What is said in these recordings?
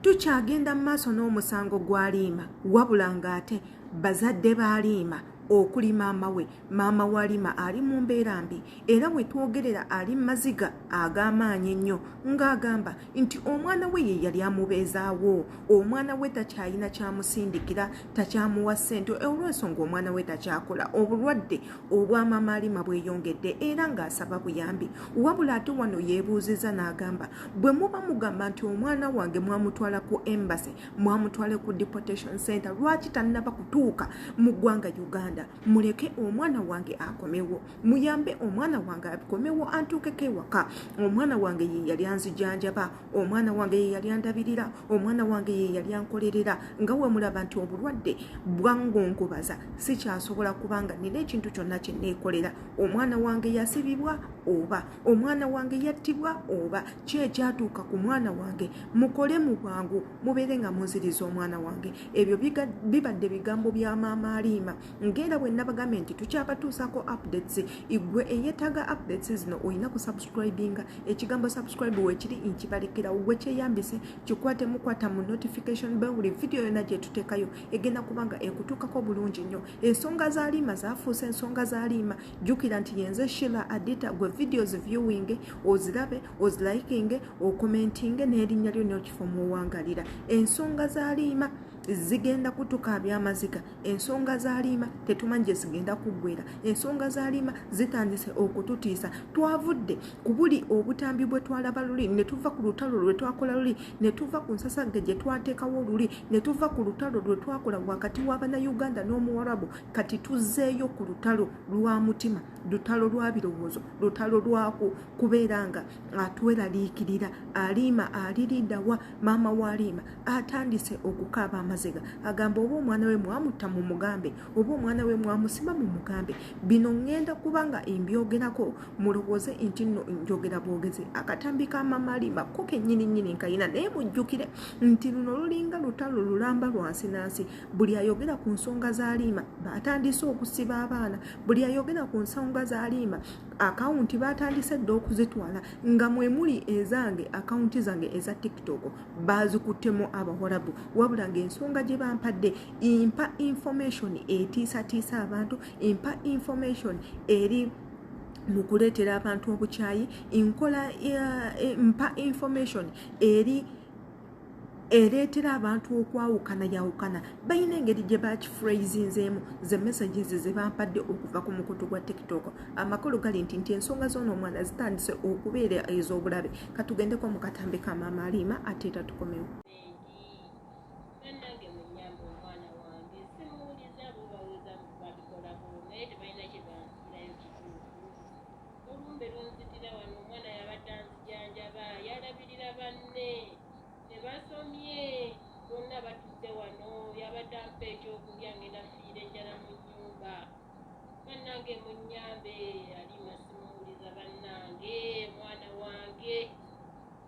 Tukyagenda mu maaso n'omusango gwa Liima wabula ng'ate bazadde ba Liima okuli maama we, maama wa Liima ali mu mbeera mbi era we twogerera ali mu maziga ag'amaanyi ennyo ng'agamba nti omwana we ye yali amubeezaawo, omwana we takyalina kyamusindikira, takyamuwa ssente olw'ensonga omwana we takyakola, obulwadde obwa maama Liima bweyongedde era ng'asaba buyambi. Wabula ate wano yeebuuzizza n'agamba, bwe muba mugamba nti omwana wange mwamutwala ku embassy, mwamutwale ku deportation center, lwaki tannaba kutuuka mu ggwanga Uganda? Muleke omwana wange akomewo, muyambe omwana wange akomewo antuukeko ewaka. Omwana wange ye yali anzijanjaba, omwana wange ye yali andabirira, omwana wange ye yali ankolerera. Nga we mulaba nti obulwadde bwangongobaza, sikyasobola kubanga nina ekintu kyonna kye neekolera. Omwana wange yasibibwa oba omwana wange yattibwa oba ki ekyatuuka ku mwana wange, mukole mu bwangu mubeere nga munziriza omwana wange. Ebyo bibadde bigambo bya maama Aliima. Ng'era bwe nabagambye nti tukyabatuusaako updates, igwe eyeetaaga updates zino olina kusubscribinga. Ekigambo subscribe weekiri nkibalekerawo, gwe kyeyambise, kikwate mukwata mu notification bell, buli video yonna gye tuteekayo egenda kubanga ekutuukako bulungi nnyo. Ensonga za Aliima zafuuse ensonga za Aliima. Jjukira nti yenze Sheila Adita, gwe videos viewing ozirabe, ozilikinge, okomentinge n'erinnya lyo n'ekifo mw'owangalira. Ensonga za Aliima zigenda kutukaabya amaziga, ensonga za Liima tetumanyi gye zigenda kuggwera, ensonga za Liima zitandise okututiisa. Twavudde ku buli obutambi bwe twalaba luli, ne tuva ku lutalo lwe twakola luli, ne tuva ku nsasagge gye twateekawo luli, ne tuva ku lutalo lwe twakola wakati w'Abannayuganda n'Omuwarabu. Kati tuzzeeyo ku lutalo lwa mutima, lutalo lwa birowoozo, lutalo lwa kubeera nga atweraliikirira. Aliima aliriddawa? Maama wa Aliima atandise okukaaba amaziga, agamba oba omwana we mwamutta mumugambe, oba omwana we mwamusiba mumugambe. Bino ŋŋenda kuba nga mbyogerako, mulowooze nti nno njogera bwogezi. Akatambi ka maama Aliima ko kennyini nnyini nkayina, naye mujjukire nti luno lulinga lutalo lulamba lwa nsi na nsi. Buli ayogera ku nsonga za Aliima batandise okusiba abaana, buli ayogera ku nsonga za Aliima akawunti batandise dda okuzitwala, nga mwe muli ezange akawunti zange eza TikTok baazikuttemu Abawarabu. Wabula ng'ensonga gye bampadde impa information etiisatiisa abantu, impa information eri mu kuleetera abantu obukyayi, nkola mpa information eri ereetera abantu okwawukana yawukana. Balina engeri gye bakifrazinzeemu ze messages ze bampadde okuva ku mukutu gwa TikTok. Amakulu gali nti ensonga z'ono omwana zitandise okubeera ez'obulabe. Katugendeko mu katambi ka maama Aliima ate era tukomewo. Bannange munnyambe, omwana wange simuwuliza, bo bawuliza babikolako naye tebalina kye banzigirayo kituufu. Olumbe lunzitira wano, omwana yabadde anzijanjaba, yalabirira banne tebasomye, bonna batudde wano, yabadde ampa ekyokulya, ngenda fiira enjala mu nnyumba. Bannange munnyambe, Aliima simuwuliza, bannange mwana wange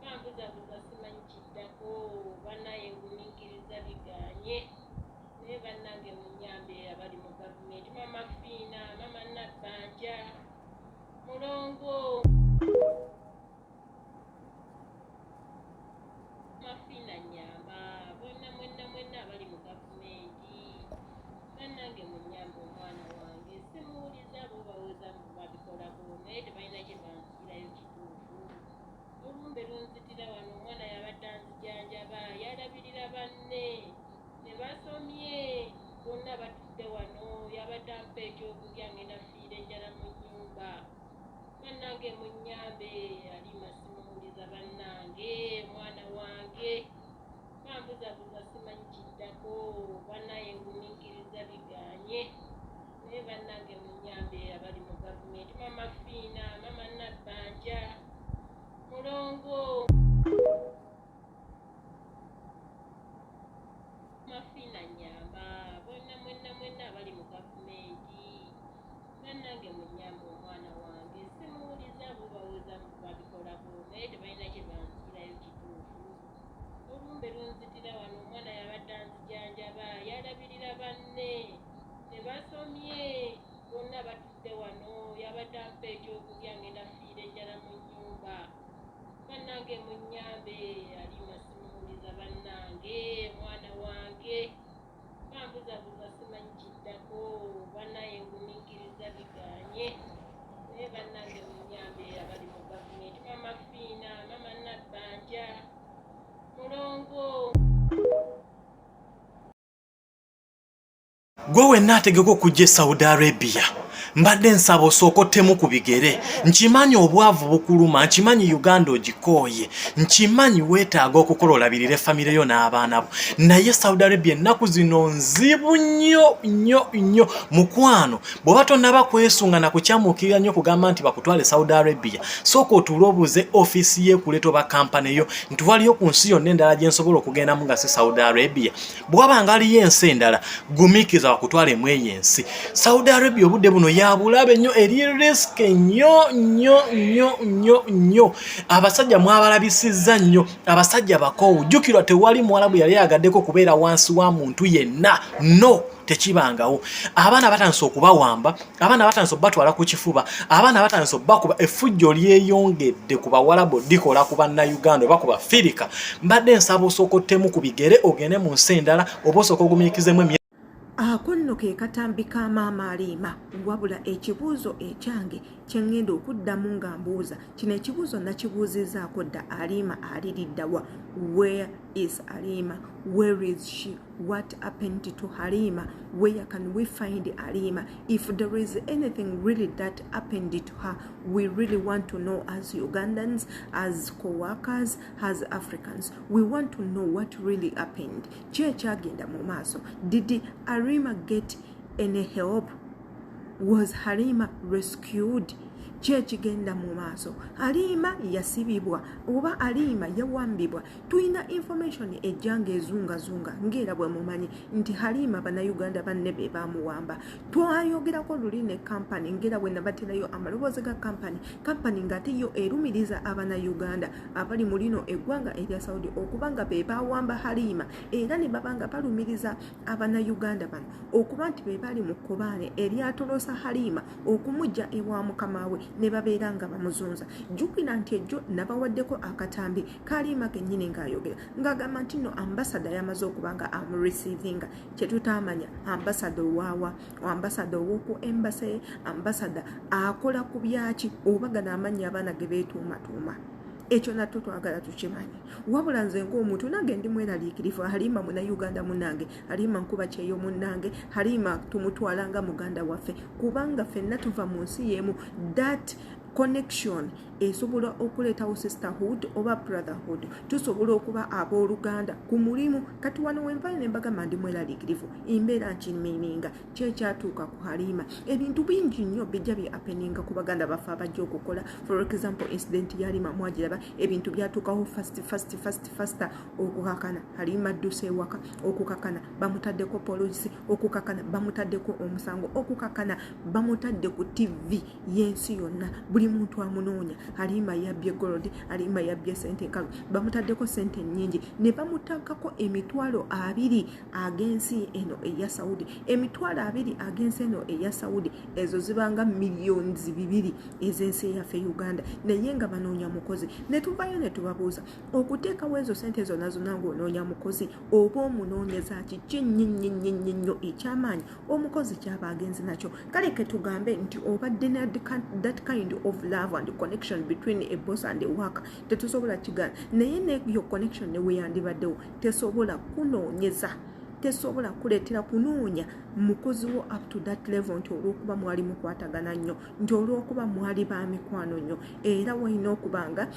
bambuzabuza, simanyi kiddako, bannaye ngumiikiriza biganye, naye bannange munnyambe abali mu gavumenti, mama Fiina, mama Nabbanja, Mulongo Mafiina, nnyamba bonna mwenna mwenna abali mu gavumenti, bannange munnyambe, omwana wange simuwuliza, bo bawuliza babikolako naye tebalina kye banzigirayo kituufu. Olumbe lunzitira wano, omwana yabadde anzijanjaba, yalabirira banne tebasomye, bonna batudde wano, yabadde ampa ekyokulya, ngenda fiira enjala mu nnyumba. Bannange munnyambe, Aliima simuwuliza, bannange mwana wange bambuzabuza, simanyi kiddako, bannaye ngumiikiriza biganye, naye bannange munnyambe abali mu gavumenti, mama Fiina, mama Nabbanja, Mulongo Mafiina, nnyamba bonna mwenna mwenna abali mu gavumenti, bannange munnyambe, omwana wange simuwuliza, bo bawuliza babikolako naye tebalina kye banzigirayo kituufu. Olumbe lunzitira wano, omwana yabadde anzijanjaba, yalabirira banne tebasomye, bonna batudde wano, yabadde ampa ekyokulya, ngenda fiira enjala mu nnyumba. Bannange munnyambe, Aliima simuwuliza, bannange. Gwe wenna ategeka okujja e Saudi Arabia, mbadde nsaba osooka ottemu ku bigere. Nkimanyi obwavu bukuluma, nkimanyi Uganda ogikooye, nkimanyi weetaaga okukola olabirire famire yo n'abaana bo, naye Saudi Arabia ennaku zino nzibu nnyo nnyo nnyo. Mukwano, bw'oba tonnaba kwesunga na kukyamuukirira nnyo kugamba nti bakutwale Saudi Arabia, sooka otuule obuuze ofiisi y'ekuleeta oba kampani yo nti waliyo ku nsi yonna endala gye nsobola okugendamu nga si Saudi Arabia. Bwaba nga aliyo ensi endala, gumiikiriza bakutwalemu eyo ensi. Saudi Arabia obudde buno yabulabe nnyo, eri risk nnyo nnyo nnyo nnyo nnyo. Abasajja mwabalabisizza nnyo, abasajja bakoowu. Jjukirwa, tewali muwalabu yali ayagadeko kubeera wansi wa muntu yenna, no tekibangawo. Abaana batandise okubawamba, abaana batandise okubatwala ku kifuba, abaana batandise okubakuba. Effujjo lyeyongedde ku bawalabu, likola ku Bannayuganda oba ku Bafirika. Mbadde nsaba osooka ottemu ku bigere ogende mu nsi endala, oba osooka ogumiikizemu. Ako nno ke katambi ka maama Aliima. Wabula ekibuuzo ekyange kye ŋŋenda okuddamu nga mbuuza kino, ekibuuzo nakibuuzizaako dda: Aliima aliriddawa? Where is Alima? Where is she? What happened to Halima? Where can we find Halima? If there is anything really that happened to her, we really want to know as Ugandans, as co-workers, as Africans. We want to know what really happened. Ki ekyagenda mu maaso? Did Halima get any help? Was Halima rescued? Ki ekigenda mu maaso? Halima yasibibwa oba Halima yawambibwa? Tulina information ejja ng'ezungazunga, ng'era bwe mumanyi nti Halima Bannayuganda banne be bamuwamba. Twayogerako luli ne kampani, ng'era bwe nabaterayo amaloboozi ga kampani, kampani ng'ate yo erumiriza Abannayuganda abali mu lino eggwanga erya Saudi okuba nga be bawamba Halima, era ne baba nga balumiriza Abannayuganda bano okuba nti be bali mu kkobaane eryatolosa Halima okumugja ewa mukama we ne babeera nga bamuzunza. Jjukira nti ejjo nabawaddeko akatambi Kalima kennyini ng'ayogera ng'agamba nti no ambasada yamaze okuba nga amureceivinga. Kyetutamanya, ambasada owaawa? Ambasada ow'oku embassy? Ambasada akola ku byaki? Oba gano amannya abaana ge beetuumatuuma? Ekyo natto twagala tukimanyi. Wabula nze ng'omuntu nange ndi mweraliikirivu. Halima Munauganda munange, Halima nkuba kyeyo munnange, Halima tumutwala nga muganda waffe kubanga ffenna tuva mu nsi y'emu. That connection esobola okuleetawo sisterhood oba brotherhood, tusobola okuba abooluganda ku mulimu. Kati wano wenvayo ne mbagamba ndi mweraliikirivu, embeera nkimininga kyekyatuuka ku Halima. Ebintu bingi nnyo bijja bye happeninga ku baganda baffe abajja okukola. For example, incident ya Halima mwagiraba, ebintu byatuukawo fast, fast, fast, faster. Okukakana Halima adduse ewaka, okukakana bamutaddeko polisi, okukakana bamutaddeko omusango, okukakana bamutadde ku TV y'ensi yonna, buli muntu amunoonya. Halima yabbye gold, Halima yabbye sente enkalu, bamutaddeko sente nnyingi ne bamutakako 20,000 ag'ensi eno eya Saudi. 20,000 ag'ensi eno eya Saudi, ezo zibanga miliyoni 2 ez'ensi eyaffe Uganda, naye nga banoonya mukozi. Ne tuvayo ne tubabuuza, okuteekawo ezo sente zonna zonna ng'onoonya mukozi, oba omunoonyeza kiki nnyo nnyo nnyo nnyo nnyo ekyamaanyi omukozi kyaba agenzi nakyo? Kale ketugambe nti obadde na that kind of love and connection between a boss and a worker, tetusobola kigaana, naye neyo connection neweyandibaddewo tesobola kunoonyeza, tesobola kuleetera kunoonya mukozi wo up to that level, nti olwokuba mwali mukwatagana nnyo, nti olwokuba mwali ba mikwano nnyo. Era walina okuba nga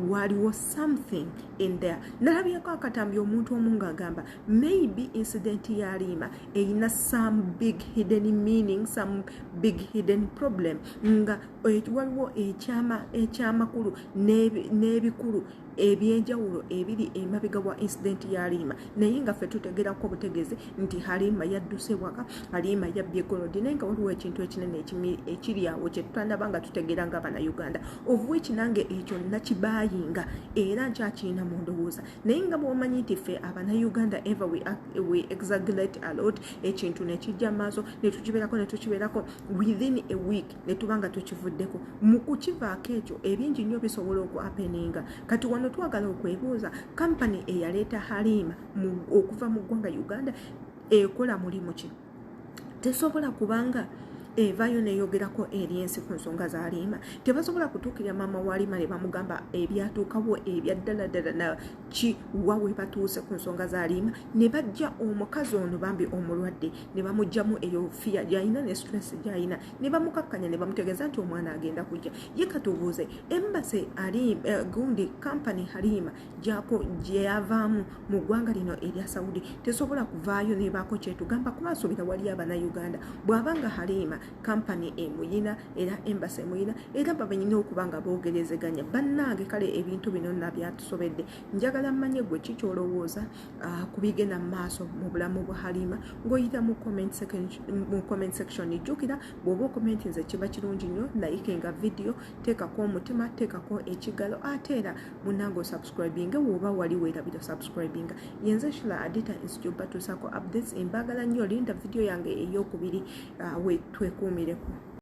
waliwo something in there. Nalabyeko akatambi, omuntu omu ng'agamba maybe incident ya Halima erina some big hidden meaning, some big hidden problem, nga waliwo ekyama ekyamakulu n'ebikulu ebyenjawulo ebiri emabega wa incident ya Halima, naye nga ffe tutegerako obutegeezi nti Halima yadduse waka, Halima yabbye gold, naye nga waliwo ekintu ekinene ekiri awo kyetutandaba nga tutegeera nga Bannayuganda, of which nange ekyo nakibayinga era nkyakirina mu ndowooza. Naye nga bwomanyi nti ffe Abannayuganda ever we exaggerate a lot, ekintu nekijja maaso netukibeerako netukibeerako, within a week netuba nga tukivuddeko. Mu kukivaako ekyo, ebingi nnyo bisobola okuhappeninga. Kati wano twagala okwebuuza, kampani eyaleeta Halima okuva mu ggwanga Uganda ekola mulimu ki? Tesobola kubanga Evaayo neyogerako eri ensi ku nsonga za Halima. Tebasobola kutuukirira maama wa Halima ne bamugamba ebyatuukawo ebya ddala ddala na ki wa we batuuse ku nsonga za Halima, ne bajja omukazi ono bambi omulwadde ne bamuggyamu eyo fear gy'alina ne stress gy'alina, ne bamukakkanya ne bamutegeeza nti omwana agenda kujja. Ye katubuuze, embassy ali gundi kampani Halima gyako gyeyavaamu mu ggwanga lino erya Saudi tesobola kuvaayo nebaako kyetugamba? Kuba nsuubira wali Abannayuganda, bw'abanga Halima kampani emuyina era embassy emuyina, era babanyina okuba nga boogerezeganya. Bannange, kale ebintu bino nna byatusobedde. Njagala mmanye gwe ki kyolowooza ku bigenda mu maaso mu bulamu bwa Halima ng'oyita mu comment section. Jjukira, bw'oba okomentinze kiba kirungi nnyo, likinga video, teekako omutima, teekako ekigalo, ate era munnange osubscribinge woba wali weerabira subscribinga. Yenze Shila Adita Institute, batuusako updates. Embagala nnyo. Linda video yange eyokubiri, we twekuumireko.